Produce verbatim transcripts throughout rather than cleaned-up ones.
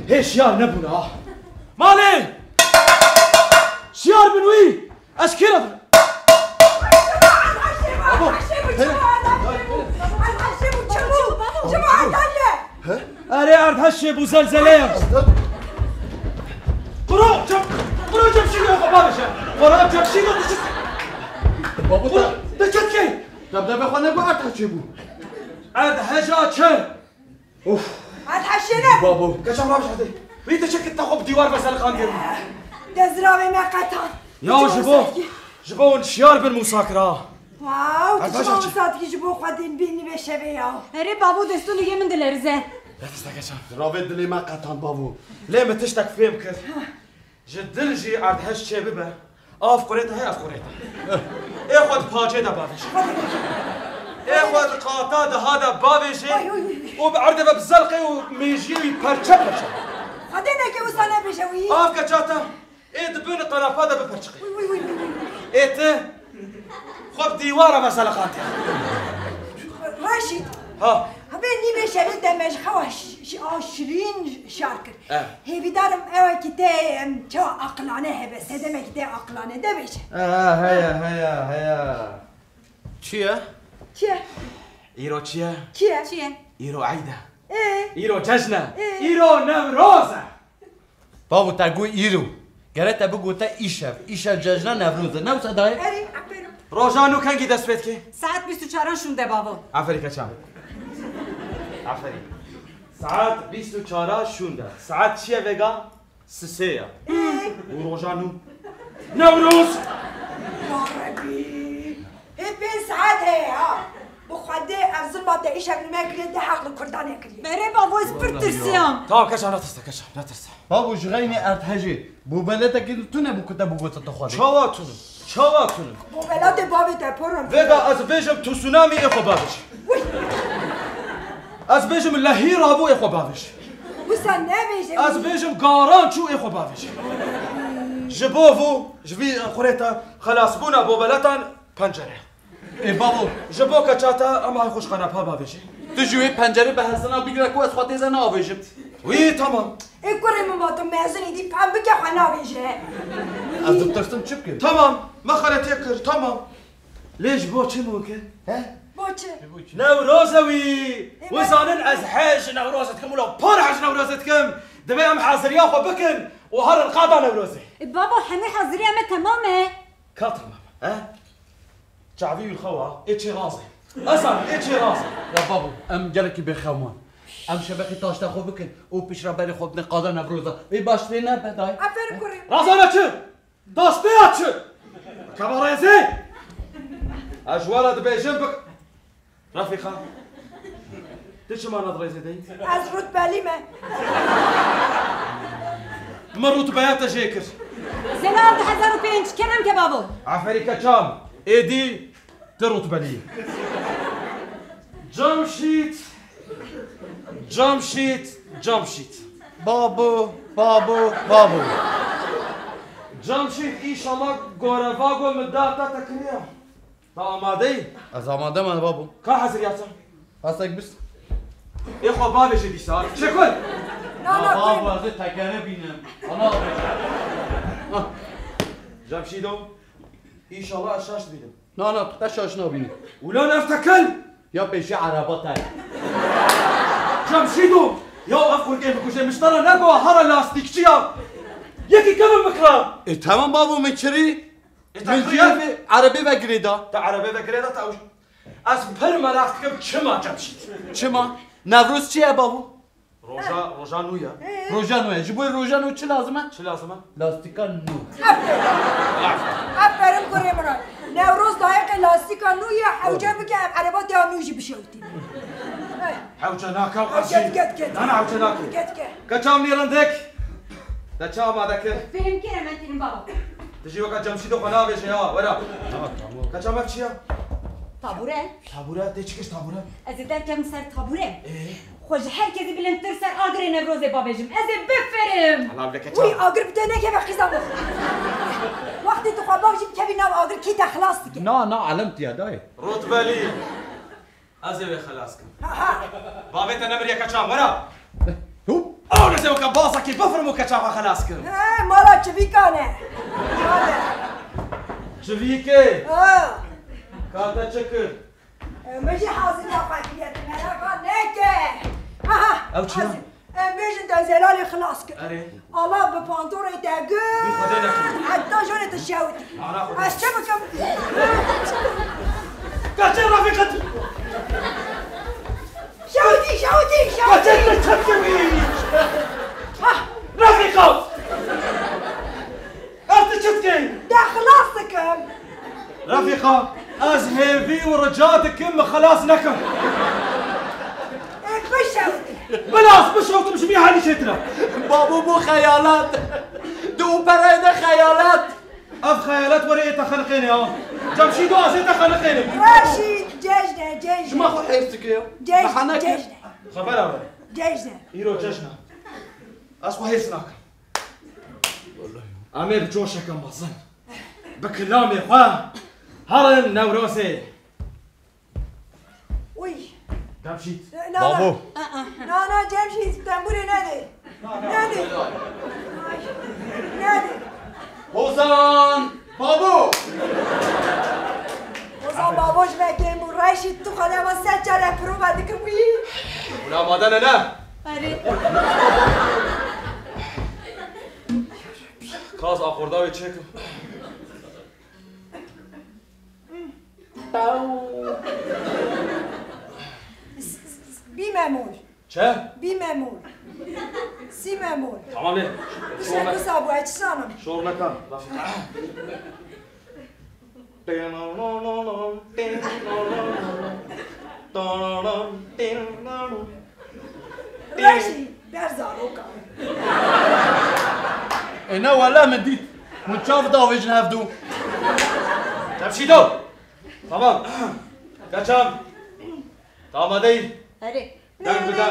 Hê şiyar nebûne ha. Malê! Şiyar bin wî! Ez kê re dirim? Erê erdheşê bû, zelzele ye. Quro, cem, quro cemşîdê xwe bavêje. Quro cemşîdê diçit. Babo, quro te diçit kê? Te bi devê xwe negot erdheşê bû. Erdheşa çi? Of. Erdheşê ne? Babo. Keçan rabiş hadi. Wî te çekit te xwe bi dîwar ve seliqandiye bû. Dezravê me qetan. Ya ji bo, ji bo hûn şiyar bin Mûsa kira. Wow, tu ji bo Mûsa dikî ji bo Xwedê bînî vê şevê ya. Erê bavo, destûnê yê min dilerize. Desteke çav. Ravê dilê me qetan bavo. Lê min tiştek fêm kir. Ji dil jî erdheş çê bibe. Av qurêta heye, av qurêta. Ê xwe di pacê de bavêje. Ê xwe di qata diha de bavêje û bi erdê ve bi zelqê û mêjiyê wî perçe perçe. Xwedê neke wisa nebêje wî. Av keçata. Ê di bin qerepa de biperçiqe. Wî, wî, wî, wî, wî. Ê ti xwe bi dîwara ve seleqantiye. Reşîd. Ha. Hebe nîvê şevê te me ji xewa şi-, şi-, a şirîn şar kir. Eh. Hêvîdarim ewekî te, em, çawa aqilane hebe, sedemekî te aqilane de bêje. Eh, heya, heya, heya. Çi ye? Çi ye? Îro çi ye? Çi ye? Çi ye? Îro eyd e. Ê. Îro cejn e. Ê. Îro Newroz e. Bavo, te got îro. Gere te bigote îşev. Îşev cejna Newroz e. Ne wisa dayê? Erê, aferin. Roja nû kengî dest pê dike? Saet bîst û çaran şûnde bavo. Aferî keçan. Aferî. Saet bîst û çara şûnde. Saet çi ye vêga? Sisê ye. Ê. Û roja nû? Newroz! Ya Rebî! Hê pênc saet heye ha. Bi Xwedê ev zilma te îşev li me kiriye, te heq li Kurdan e kiriye. Berê bavo, ez pir tirsiyam. Tamam, keçan, netirse, keçan, netirse. Bavo, ji xeynê erdhejê, bobeletekî tune bû ku te bigote tu Xwedê. Çawa tune? Çawa tune? Bobelatê bavê te pir in. Vêga ez bêjim tu tsunami ê xwe bavêjî. Wî. Ez bêjim lehî rabû ê xwe bavêjî. Wisa nebêje. Ez bêjim garan çû ê xwe bavêjî. Ji bo vû, ji vî qurêta xelasbûna bobeletan pencere. Ê bavo. Ji bo keça te em ay xwe ji qenepa bavêjî. Tu ji wê pencerê bi hesina bigire ku ez xwe têze navêjim. Wî tamam. Ê kurê min, ma tu mezin î dî fem bike xwe navêje. Ez ditirsim çi bikim? Tamam. Me xeletiyê kir. Tamam. Lê ji bo çi mûkin? He? Bo çi? Newroz e wî. Ê, wî me- zanin ez hej Newroz dikim, wilo pir hej Newroz dikim. Divê em haziriya xwe bikin û herin qada Newrozê. Ê bavo, hemî haziriya me temam e. Ka temam e, he? Çavî wî xewa, ê çê razê. Ez zanim, ê çê razê. Ya babo, em gelekî bêxew man. Em şebekî taşta xwe bikin û piştre berê xwe bidin qada Newroza. Ê baş lê nebe dayê. Aferin kurê. Razana çi? Dastê ya çi? Keva rêzê. Ez ji we re dibêjim bik-, Refîqa, tu çima ne di rêzê de yî? Ez rutbelî me. Min rutbeya te jê kir. Zelal du hezar û pênc, kerem ke bavo. Aferî keçam. Êdî tu rutbelî yî. Camşît. Camşît. Camşît. Babo, babo, babo. Camşît, înşallah gorevago min da te te kiriya. Te amade yî? Ez amade me babo. Ka hazir ya te? Hasek bist. Ê xwe bavêje dîsa. Çekol. Na, na, babo, ez ê tekere bînim. Ana. Cemşîdo. Înşallah ez şaş dibînim. Na, na, tu te şaş nabînî. Ulan ev tekel! Ya pêşî ereba te. Cemşîdo! Ya ev xurkê bikuje, miştara negowa hara lastîkçi ya. Yekî kevin bikira. E, tamam babo, min kirî. E, min cî vê erebê ve girêda. Te erebê ve girêda, te ew. Ez pir meraq dikim çima Cemşîd. Çima? Newroz çi ye babo? Roja, roja nû ye. Roja nû ye. Ji bo roja nû çi lazim e? Çi lazim e? Lastîka nû. Aferin kurê min e. Newroz dayeqê lastîka nû ye, hewce bike ev ereba têya nû jî bişewitîne. Hewce nake, Qasî. Get, get, get. Na, na, hewce nake. Get, get. Keçam nî rindik. Te çi amade kir? Fêhm kir, em tînin baba. Tu jî weka Cemşîdê xwe navêje ya, wera. Tamam, tamam. Keçam ev çi ye? Tabure. Tabure, tê çi kir tabure? Ez ê derkevim ser tabure. Ee? Xwe ji her kesî bilindtir ser agirê Newrozê bavêjim. Ez ê bifirim. Helal be keçam. Wî agir bi te nekeve qîza min. Wextê tu xwe bavêjî bikevî nav agir kî te xilas dike. Na, na, elem tiya dayê. Rotbelî. Ez ê wê xelas kim. Ha, ha. Bavê te nemiriye keçam, wera. Hûp. Ew nizewke bazekî bifirmo ke çaxa xelas kim. He, mala çivîkan e. Çivîkê? Ha. Ka te çi kir? E, min jî hazir ya fakiriyet, meraka neke. Aha, ew çi ya? Hazir. Em bêjin te zelalê xilas kir. Erê. Allah bi pantorê te gir. Bi Xwedê nekir. Heta jone te şewitî. Ana Xwedê. Ez çi bikim? Kaçê Refîqet. Şewitî, şewitî, şewitî. Kaçê te çepkewî. Hah. Refîqet. Ez tu çi dikey? Te xilas dikim. Refîqa, ez hêvî û rica dikim min xilas nekin. Ê, bişewitî. Bila ez bişewtim ji vî halî çêtir e. Babo, bo xeyalat. Di operayê de xeyalat. Ev xeyalat were ê te xeniqêne ha. Cemşîdo, ez ê te xeniqênim. Reşîd, cejne, cejne. Şima xwe hêrs dike ya. Cejne, cejne. Xebera be. Cejne. Îro cejne. Ez xwe hêrs nakim. Em ê bi coşeke mezin, bi kilamê xwe herin Newrozê. Uy. Cemşîd. Na, na. Babo. Na, na, Cemşîd, tembûrê nedê. Nedê. Ay, nedê. Hozan! Babo! Hozan babo ji me kêm bû. Reşîd, tu xwe de me sed care prova dikim wî. Wila madene ne? Erê. Kaz akorda wê çêkim. Bî memûr. Çe? Bî memûr. Sî memûr. Tamam ê. Tiştek wisa bû, ez çi zanim. Şor neka. Reşî, ber zarokan. E ne wele min dît. Hûn çav davêjin hevdu. Cemşîdo. Tamam. Kaçam. Tamam, hadi. Hadi. Dön bir daha.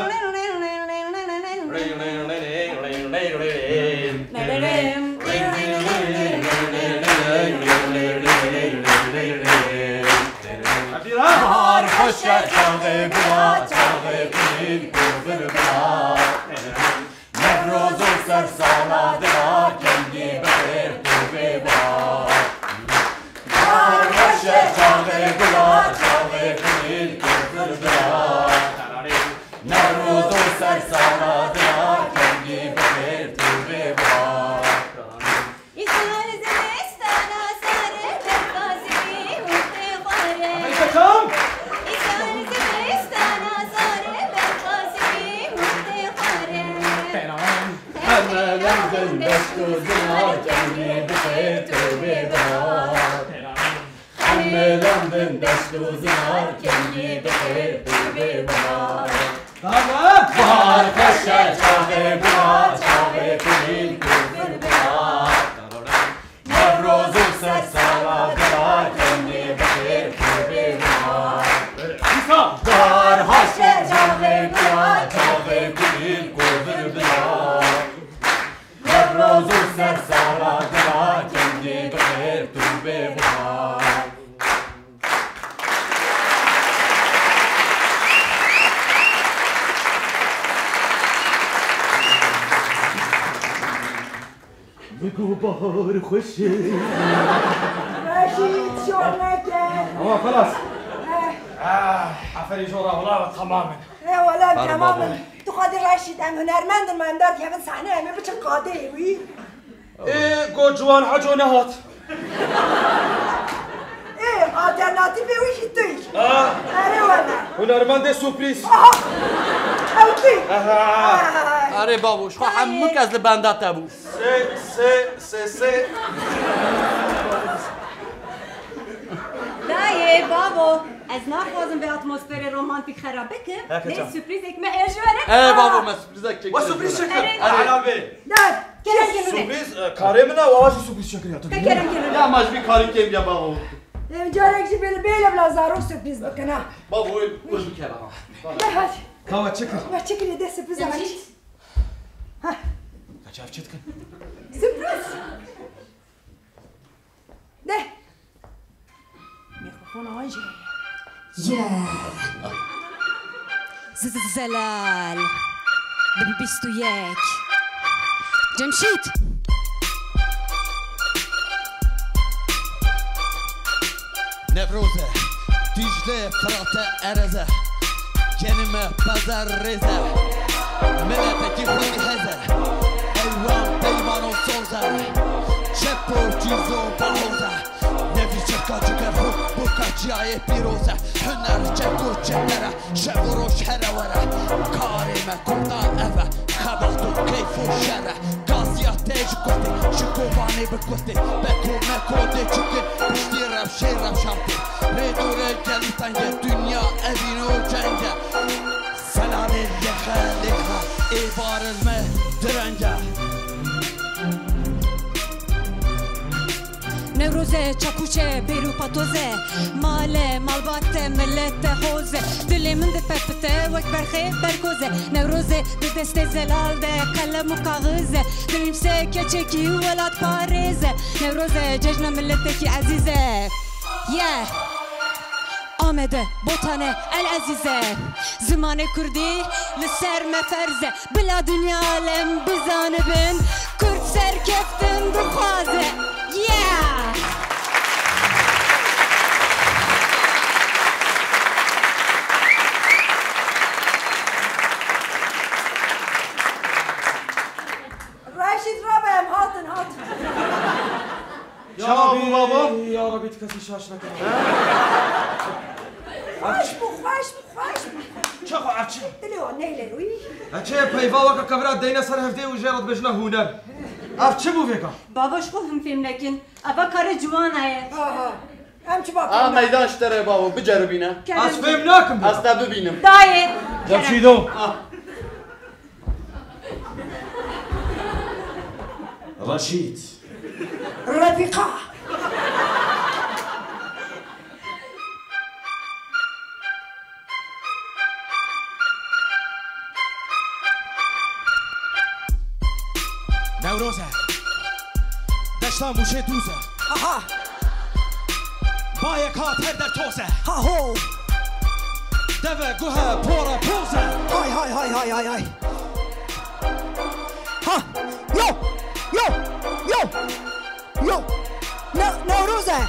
Hadi lan. Bahar xweş e, çaxê gula, çaxê kulîl, kofir bila. Newroz û ser sala dira, kengî bi xêr tu bê bahar. Bahar xweş e, çaxê gula, çaxê kulîl, kofir bila. Newroz û ser sala dira, kengî bi xêr tu bê bahar. Îsal zimistana sare berfa zimî û tê xware. Efendim, kaçam? Îsal zimistana sare berfa zimî û tê xware. Em melandin deşt û zinar, kengî bi xêr tu bê bahar. Em melandin deşt û zinar, kengî bi xêr tu bê bahar. Tamam. Bahar xweş e, çaxê gula, çaxê kulîl, kofir bila. Newroz û ser sala dira, kengî bi xêr tu bê bahar. Bahar xweş e, çaxê gula, çaxê kulîl, kofir bila. Newroz û ser sala dira, kengî bi xêr tu bê bahar. Digo bahar xweş e. Reşîd, şor neke. Ama xelas. Eh. Ah, aferî jora, wela tamam in. E, wela tamam in. Tu xwedî Reşîd, em hunermend in, em derdikevin sahneyê, em ê biçin qadeyê wî. Ê, got ciwan Heco nehat. Ê, alternatîfê wî jî tu yî. Ah. Erê wele. Hunermendê surprîz. Aha. Ew tu yî. Aha. Ay. Erê babo, ji xwe hemû kes li benda te bû. Sê, sê, sê, sê. Dayê, babo, ez naxwazim vê atmosferê romantîk xerab bikim. He, lê keçam. Surprîzek me heye ji we re. Ê, babo, me surprîzek çêkir. We surprîz çêkir. Erê. Helal be. Dad, kerem gelin. Surprîz, e, karê min e, we jî surprîz çêkir ya. Te kerem gelin. Ya, ma ji vî karî kêm ya, babo. Em carek jî bêle, bêle bila zarok surprîz bikin ha. Babo, wê, wê ji bike, babo. De hadi. Ka we çi kir? We çi kir, de surprîz. Heh. Ka çav çi dikin? Surprîz. De. Mîkrofona wan jî heye. Ye. Z-, z-, zelal. Bi bîst û yek. Cemşîd. Newroz e, Dîcle, Firat e, Erez e. Genî me pez e, rêz e. Miletekî xwedî hez e. Eywan peyman û soz e. Çep û çîz û bahoz e. Nevî çirka cigerxwe, boka çiyayê pîroz e. Huner çek û çeper e, şev û roj here were. Karê me kurdan ev e, xebat û keyf û şer e. Gaziya te ji kurtê, ji Kobanê bi kurtê. Beko meko dê çikin, piştî rewşê rewşan tê. Rê dorê gelî teng e, dinya evîn û ceng e. Selalê lêxe lêxe, êvaril me direng e. Newroz e, çakûç e, bêr û patoz e. Mal e, malbat e, milet e, hoz e. Dilê min dipepite wek berxê berkoz e. Newroz e, di destê zelal de qelem û kaxiz e. Dilîmse keçekî welat parêz e. Newroz e, cejna miletekî ezîz e. Yeah! Amede, Botane, El Ezîze. Zimanê kurdî li ser me ferz e. Bila dinya alem bizanibin, kurd serkeftin dixwaze. Yeah! Reşîd rabe, em hatin, hatin. Ya Rabî, baba. Ya Rabî, tu kesî şaş neke. Xweş bû, xweş bû, xweş bû. Çaxo ev çi? Dilê wan neylê wî. Eçê peyva weke kevira deyne ser hevdê û jê re dibêjine hûner. Ev çi bû vêga? Baba, ji xwe hûn fêm nekin. Eva kare ciwana ye. Aha. Em çi A bakalım? Meydan ji te re bavo, biceribîne. Kerem. Ez fêm nakim. Ez te bibînim. Dayê. Cemşîdo. Ah. Reşîd. Refîqa. Newroz e. Deşta Mûşê dûz e. Aha. Bayek hat her der toz e. Ha ho. Deve guhe pora poz e. Hay hay hay hay hay hay. Ha! Yo! Yo! Yo! Yo! Ne-, Newroz e!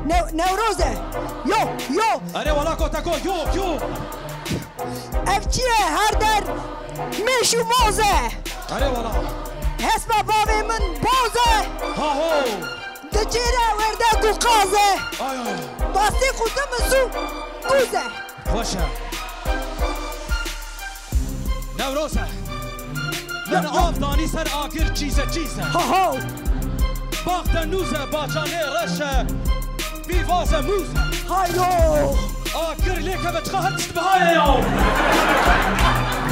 Ne-, Newroz e! Yo! Yo! Erê wala koteko yo! Yo! Ev çi ye? Her der mêş û moz e! Erê wala! Hespa bavê min boz e! Ha ho! Dicêre werde ku qaz e! Ay ay! Bastê ku dim û zû bûz e! Xweş e. Newroz e. Min av danî ser agir çîze çîze. Ha ha. Bax te nûze, bacanê reş e. Pîvaze mûze. Hayo. Agir lê keve çiqa her tişt biha ye ya.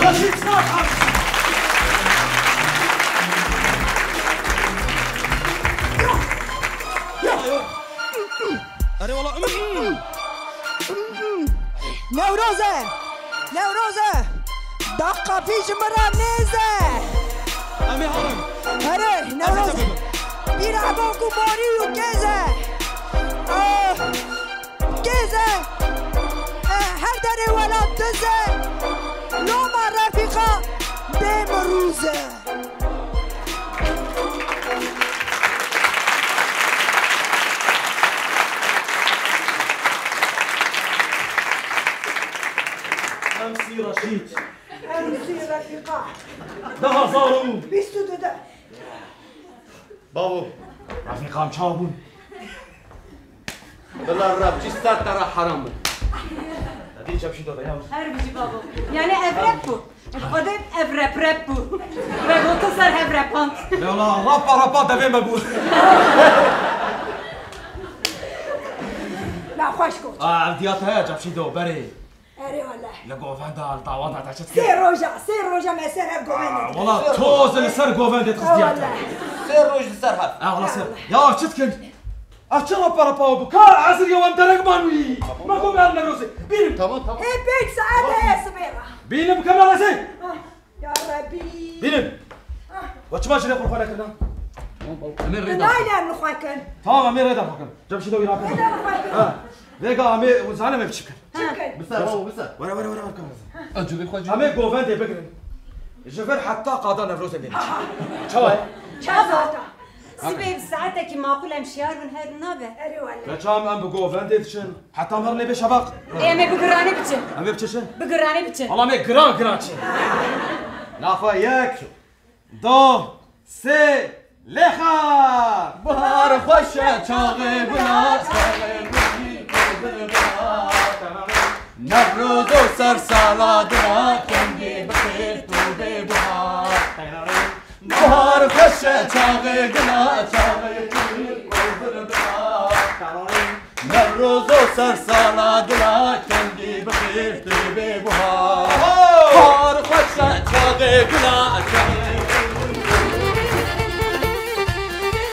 Reşîd Star House. Ya. Ya. Erê wala. Newroz e! Newroz e! Daqa pî ji min re nêz e! Em ê herin. Herê, Newroz e! Bîra bo ku morî û kêz e! Ah, kêz e! Eh, her derê welat diz e! Loma refîqa bê mirûz e! MC Reşîd. MC Refîqa. Du hezar û bîst û du de. Bavo. Refîqam çawa bûn? Bila revçî ser te re heram bin. Hadi çepşî dode ya. Her bijî babo. Yani ev rap bû. Xwedê ev rap rap bû. Ve gotin ser hev repand. Ya la rapa rapa devê me bû. Na xweş got. Aa, ev diya te heye çepşî do berê. Erê wele. Li govenda, li dawanda te çi dikir? Sê roja, sê roja me ser hev govendê. Aa, wela toz li ser govendê xistiya te. Sê roj li ser hev. Aa, wela ser. Ya çi dikin? Ev çi rapa rapa bû? Ka ezir ya wan derek man wî. Ma ku me Newrozê. Bînim. Tamam, tamam. Hê pênc saet heye sibê re. Bînim, bikim Newrozê. Ah, ya Rebî. Bînim. Ah. We çima jinê xwe li xwe nekirina? Em ê rê de. Nayên li xwe kin. Tamam, em ê rê de xwe kin. Cem şî de wî rakin. Rê de li xwe kin. Ha. Vêga em ê, hûn zanin em ê bi çi kin? Çi kin? Biser, babo, biser. Were, were, were, were, were. Em ê govendê bigrin. Ji vir heta qada Newrozê lê diçin. Çawa ye? Çawa? Sibê bi saetekî maqûl em şiyar bin, her nabe. Erê wele. Keçam em bi govendê diçin. Heta em herin lê bê şevaq. Ê, em ê bi giranê biçin. Em ê biçin çi? Bi giranê biçin. Wala em ê giran giran çin. Naxwe yek, du, sê, lêxa! Bihar xweş e, çaxê gula, çaxê gulî, gul bihar. Newroz û ser sala dila, kengî bi xêr tu bê bihar. Bihar xweş e, çaxê gula, çaxê gulî, gul bihar. Newroz û ser sala dila, kengî bi xêr tu bê bihar. Bihar xweş e, çaxê gula, çaxê